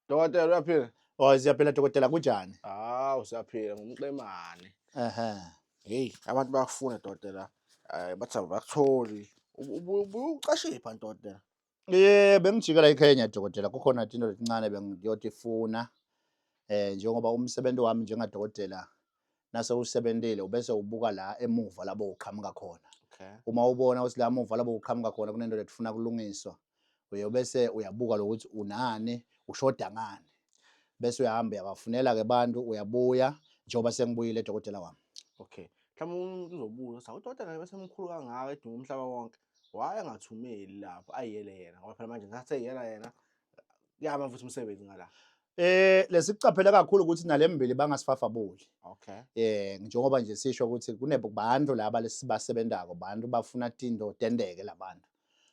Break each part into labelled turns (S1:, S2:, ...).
S1: Dokotela, uyaphila?
S2: Oh, siyaphila dokotela, kunjani?
S1: Hawu, siyaphila ngumqemane.
S2: Ehhe.
S1: Hey, abantu bayakufuna dokotela. Bathi abakutholi. Ubuqashephi phansi, dokotela?
S2: Eh, bengijikela eKenya dokotela, kukhona into letincane bengiyotifuna. Njengoba umsebenzi wami njengadokotela nase usebentile ubese ubuka la emuva labo uqhamuka khona. Uma ubona ukuthi la emuva labo uqhamuka khona kunento letifuna kulungiswa, uye bese uyabuka lokuthi unani, ushoda ngani. Bese uyahamba uyabafunela ke bantu, uyabuya njengoba sengibuyile dokotela wami.
S1: Okay. Mhlawumbe umuntu uzobuza ukuthi udokotela bese emkhulu kangaka edunga umhlaba wonke. Why angathumeli lapho ayiyele yena, ngoba phela manje ngathe yena yena kuyama futhi umsebenzi ngala.
S2: Lesicaphele kakhulu ukuthi nalembili bangasifafabuli. Njengoba nje sisho ukuthi kunebantu laba lesibasebentako, bantu bafuna tinto tenteke labantu.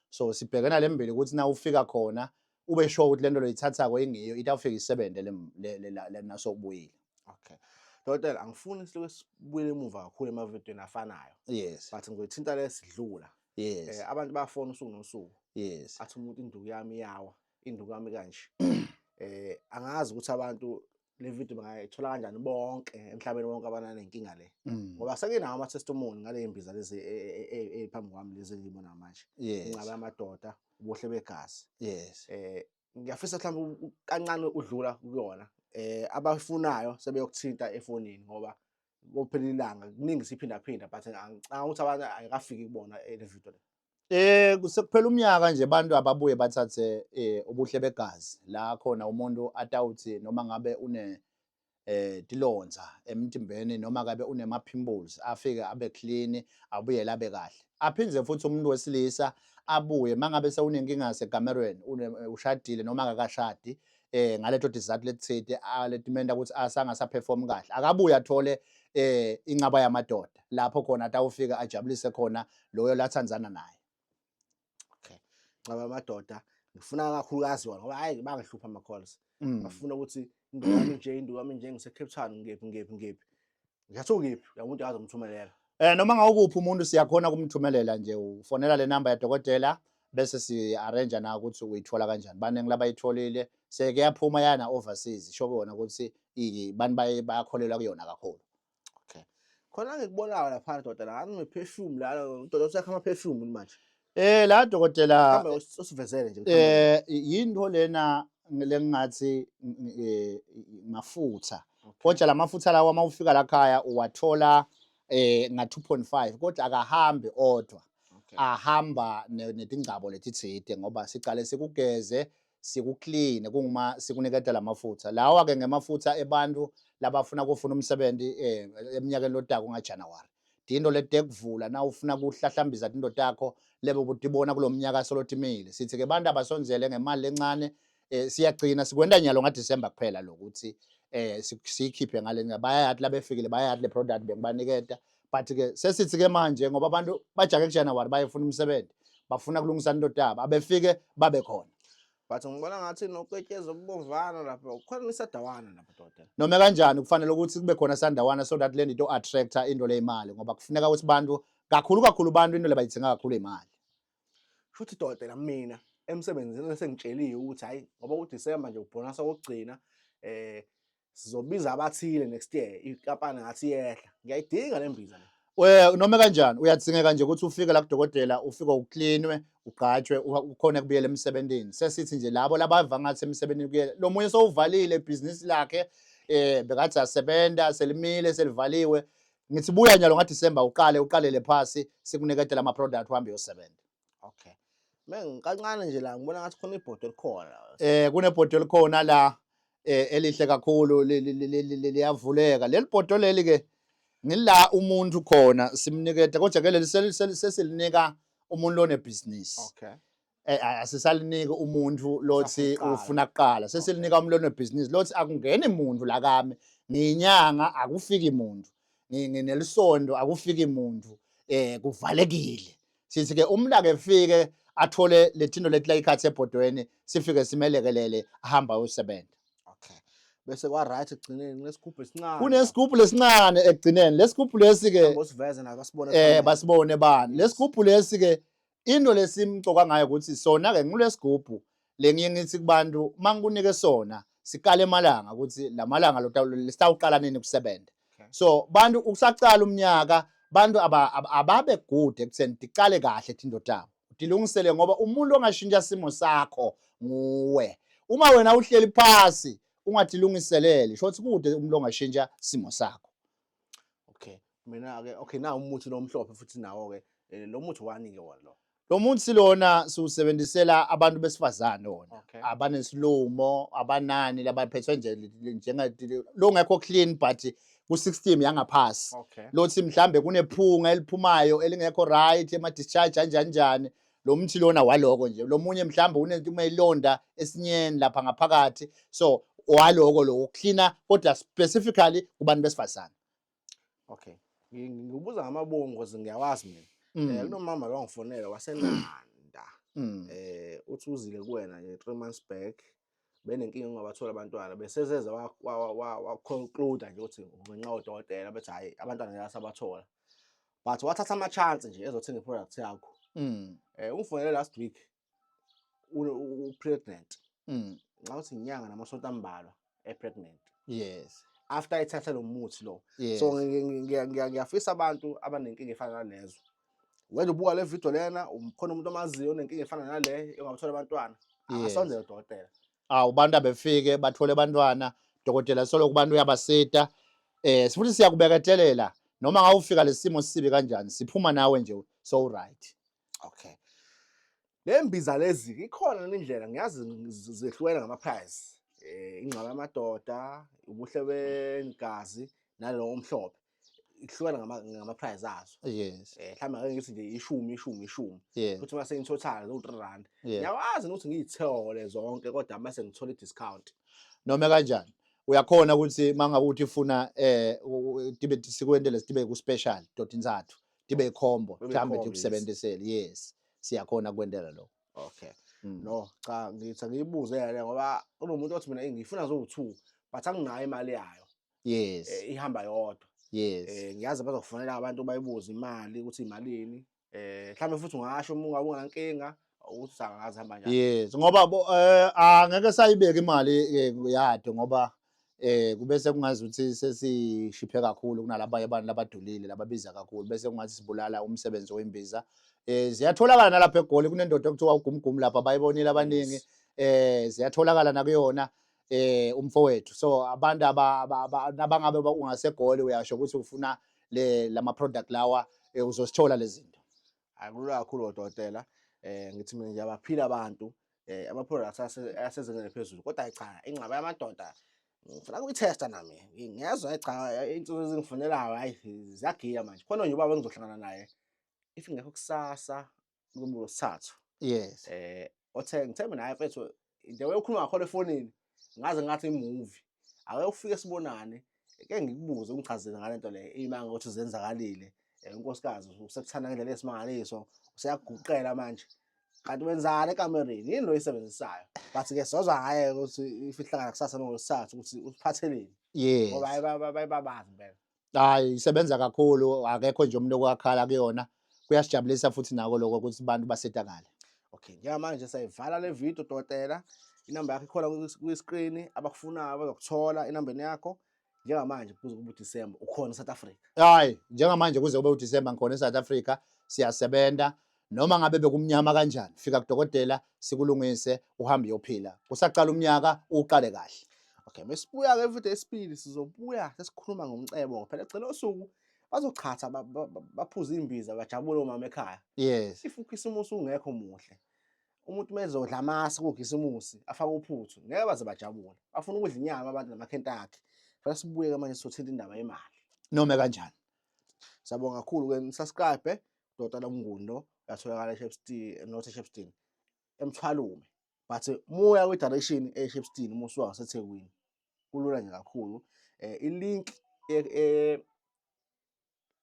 S2: So sibhekena lembili ukuthi na ufika khona ube sure ukuthi lento loyithathako ingiyo, itawufika isebenze le nasokubuyile.
S1: Okay. Dokotela, angifuni siloke sibuyele emuva kakhulu emavidweni afanayo. But ngizoyithinta lesidlula. Abantu bayafona usuku nosuku. Athi umuntu induku yami iyawa, induku yami kanje. Angazi ukuthi abantu le video bangayithola kanjani bonke emhlabeni wonke abananenkinga le. Ngoba senginawo ama testimony ngale mbiza lezi ephambi kwami lezi engiyibona manje. Inqaba yamadoda, ubuhle begazi. Ngiyafisa mhlawumbe kancane udlula kuyona. Abafunayo sebeyokuthinta efonini ngoba kophela ilanga kuningi siphinda phinda, but angicabanga ukuthi abantu ayikafiki kubona le video le.
S2: Sekuphela umnyaka nje abantu ababuye bathathe ubuhle begazi la khona umuntu atawuthi noma ngabe une tilonza emtimbeni noma ngabe unema pimples afike abe clean, abuyele abe kahle. Aphindze futhi umuntu wesilisa abuye mangabe sewunenkinga sekamerweni, ushadile noma akakashadi, ngaleto tizathu letitsite letimenta ukuthi asangasa perform kahle, akabuye athole inqaba yamadoda lapho khona atawufika ajabulise khona loyo lathandzana naye.
S1: Okay. Nqaba yamadoda ngifuna kakhulukazi yona ngoba hayi bangihlupha ama calls. Bafuna ukuthi induku yami nje, induku yami nje, ngise Cape Town, ngephi ngephi ngephi. Ngiyathi ukephi, umuntu azomthumelela.
S2: Noma ngawukuphi umuntu siyakhona kumthumelela nje, ufonela le number yadokotela bese si arrange na ukuthi uyithola kanjani. Baningi labayitholile seke yaphuma yana overseas, sho kona ukuthi bantu bayakholelwa kuyona kakhulu.
S1: Okay. Khona ngikubonayo lapha dokotela, ngathi une perfume la, dokotela usakha ama perfume manje.
S2: La dokotela,
S1: mhlawumbe usivezele nje.
S2: Yinto lena lengathi mafutha. Kodwa lamafutha lawa uma ufika la khaya uwathola nga 2.5, kodwa akahambi odwa. Ahamba netingcabo letitsite ngoba sicale sikugeze, sikuclean kunguma sikuniketa lamafutha. Lawa ke ngemafutha ebantu labafuna kufuna umsebenzi eminyakeni lotako ngaJanuary. Tinto letekuvula na ufuna kuhlahlambisa tinto takho lebe ubutibona kulomnyaka solotimile. Sithi ke bantu abasondzele ngemali lencane, siyagcina sikwenta nyalo ngaDecember kuphela lokuthi siyikhiphe ngale, bayayathi labefikile, bayayathi le product bengibaniketa. But ke sesithi ke manje ngoba abantu bajake kuJanuary bayefuna umsebenzi, bafuna kulungisa into tabo, abefike babe khona.
S1: But ngibona ngathi noketshezi obubomvana lapha, kukhona isadawana lapha dokotela.
S2: Noma kanjani kufanele ukuthi kube khona sandawana so that le nto attractor into leyimali, ngoba kufuneka ukuthi bantu kakhulu kakhulu bantu into lebayithenga kakhulu imali.
S1: Futhi dokotela, mina emsebenzini sengitsheliwe ukuthi hayi ngoba uDecember nje ubonus okugcina, sizobiza abathile next year, inkampani ngathi iyehla. Ngiyayidinga le mbiza le.
S2: We noma kanjani uyadzingeka nje ukuthi ufike la kudokotela, ufike uklinwe, ugqatshwe, ukhona kubuyela emsebenzini. Sesithi nje labo labava ngathi emsebenzini kuye lo munye sowuvalile ibhizinisi lakhe, bekathi asebenza selimile selivaliwe. Ngithi buya nyalo ngaDecember uqale uqalele phasi, sikuniketela ama product uhambe uyosebenza.
S1: Okay. Mengi kancane nje la ngibona ngathi khona ibhodo elikhona.
S2: Kunebhodo elikhona la elihle kakhulu, liyavuleka. Leli bhodo leli ke ngila umuntu khona simnikete, kodwa ke leli sesilinika umuntu onebhizinisi. Asisaliniki umuntu lothi
S1: Usafuna
S2: ufuna kuqala, sesilinika umuntu onebhizinisi lothi akungeni muntu la kami, ngiyinyanga akufiki muntu, nginelisondo akufiki muntu, kuvalekile. Sithi ke umuntu akefike athole lethinto leti la ikhathi ebhodweni, sifike simelekelele ahamba ayosebenza.
S1: Okay. Bese kwa right ekugcineni kunesigubhu esincane.
S2: Kunesigubhu lesincane ekugcineni. Lesigubhu lesi ke
S1: Ngosiveze nazo basibone ekhaya.
S2: Basibone bani. Lesigubhu lesi ke into lesimcoka ngayo ukuthi sona ke ngulesigubhu lengiye ngithi kubantu mangikunike sona Sikale emalanga ukuthi lamalanga lesitawuqala nini kusebenza. So bantu usacala umnyaka bantu ababe good ekutheni tiqale kahle tinto tabo. Tilungisele ngoba umuntu ongashintsha simo sakho nguwe. Uma wena uhleli phasi ungatilungiseleli, shothi kude umuntu ongashintsha simo sakho.
S1: Okay. Mina ke okay na umuthi lo omhlophe futhi nawo ke lo muthi wani ke wona lo?
S2: Lo muthi lona siwusebenzisela abantu besifazane wona. Abanesilumo, abanani labaphethwe nje njenga lo ngekho clean but ku system yangaphasi. Lothi mhlambe kunephunga eliphumayo elingekho right ema discharge kanjani njani. Lo muthi lona waloko nje. Lo munye mhlambe unento uma ilonda esinyeni lapha ngaphakathi. So waloko lo ucleaner kodwa specifically kubantu besifazane.
S1: Okay. Ngikubuza ngamabongo because ngiyawazi mina. Kunomama lo wangifonela waseNanda. Uthi uzile kuwena nje 3 months back benenkinga ongabathola abantwana besezeze wa conclude nje ukuthi ngenxa yodokotela bethi hayi abantwana ngeke asabathola. But wathatha ama chance nje ezothenga iproduct yakho. Ungifonele last week u pregnant. Nxa uthi inyanga namasonto ambalwa e-pregnant. After ethatha lo muthi lo. So ngiyafisa abantu abanenkinga efana nalezo. Wena ubuka le video lena, khona umuntu omaziyo onenkinga efana nale ongabathola abantwana. Akasondele udokotela.
S2: Awu bantu abefike bathole abantwana, dokotela solo kubantu uyabasita. Futhi siyakubeketelela noma ngawufika lesimo sibi kanjani, siphuma nawe nje so right.
S1: Okay. Le mbiza lezi ikhona indlela ngiyazi zehlukene ngama price. Ingxaba yamadoda, ubuhle bengazi nalo omhlophe. Ihlukene ngama price azo. Mhlawumbe ngeke ngithi nje ishumi ishumi ishumi. Futhi mase ngithothana zo 3 rand. Ngiyakwazi ukuthi ngiyithole zonke kodwa mase ngithola i-discount.
S2: Noma kanjani? Uyakhona ukuthi mangabe uthi ufuna tibe sikwendele sibe ku special dot insathu. Tibe combo mhlambe tikusebenzisele. Yes. Siyakhona kwendela lokho.
S1: Okay. No, cha ngithi ngiyibuze le ngoba kunomuntu othi mina ngifuna zo2 but anginayo imali yayo. Ihamba yodwa. Ngiyazi bazokufonela abantu bayibuze imali ukuthi imalini. Mhlambe futhi ungasho uma ungabe ungankinga ukuthi angazi hamba kanjani.
S2: Yes, ngoba angeke sayibeka imali yado ngoba kube sekungazi ukuthi sesishiphe kakhulu kunalabanye abantu labadulile lababiza kakhulu bese kungathi sibulala umsebenzi wembiza. Ziyatholakala nalapha eGoli kunendoda ekuthiwa uGumgum lapha bayibonile abaningi. Ziyatholakala nakuyona umfowethu. So abantu nabangabe ungaseGoli uyasho ukuthi ufuna le lama product lawa uzosithola lezi zinto.
S1: Akulula kakhulu odokotela. Ngithi mina ngiyabaphila abantu. Ama products asezingeni phezulu kodwa cha ingxaba yamadoda ngifuna ukuyithesta nami. Ngiyezwa cha insuku ezingifunelayo hayi ziyagiya manje. Khona nje ubaba engizohlangana naye if ngekho kusasa kube ngolwesithathu. Othe ngithe mina hayi mfethu the way ukhuluma ngakhona efonini ngaze ngathi imovie. Ake ufike sibonane ke ngikubuze ungichazele ngalento le imanga ukuthi zenzakalile. Unkosikazi usekuthanda ngendlela esimangaliso useyaguqela manje. Kanti wenzani ekamereni yini lo oyisebenzisayo? But ke sozwa ngaye ukuthi if ihlangana kusasa nongolwesithathu ukuthi usiphatheleni. Ngoba hayi bayibabazi impela.
S2: Hayi isebenza kakhulu akekho nje umuntu okwakhala kuyona. Kuyasijabulisa futhi nako lokho ukuthi abantu basetakale.
S1: Okay, njengamanje sayivala le video dokotela. Inamba yakho ikhona kwi-screen abakufunayo bazokuthola inambeni yakho. Njengamanje kuze kube uDecember ukhona eSouth Africa.
S2: Hayi, njengamanje kuze kube uDecember ngikhona eSouth Africa siyasebenza noma ngabe bekumnyama kanjani fika kudokotela sikulungise uhambe uyophila. Kusaqala umnyaka uqale kahle.
S1: Okay, mesibuya ke video esibili sizobuya sesikhuluma ngomcebo phela egcina usuku bazochatha baphuze imbiza bajabule omama ekhaya. If ukhisimusi ungekho muhle umuntu mezodla amasi kukhisimusi afake uphuthu ngeke baze bajabule. Bafuna ukudla inyama abantu namaKentucky. Fanele sibuye ke manje sizothinta indaba yemali.
S2: Noma kanjani.
S1: Siyabonga kakhulu ke nisubscribe Dr. Mngundo uyatholakala eShepstone not eShepstone eMthwalume but muya kwi direction eShepstone uma usuka ngaseThekwini kulula nje kakhulu. I-link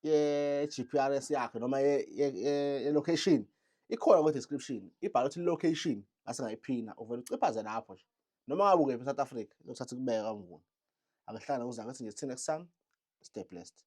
S1: ye GPRS yakhe noma ye location ikhona kwi description ibhala ukuthi location ngase ngayiphina uvela uciphaze lapho nje noma ngabe ukephi eSouth Africa izothatha ikubeka kaMnguni. Akehlala uza ngathi nje see next time, stay blessed.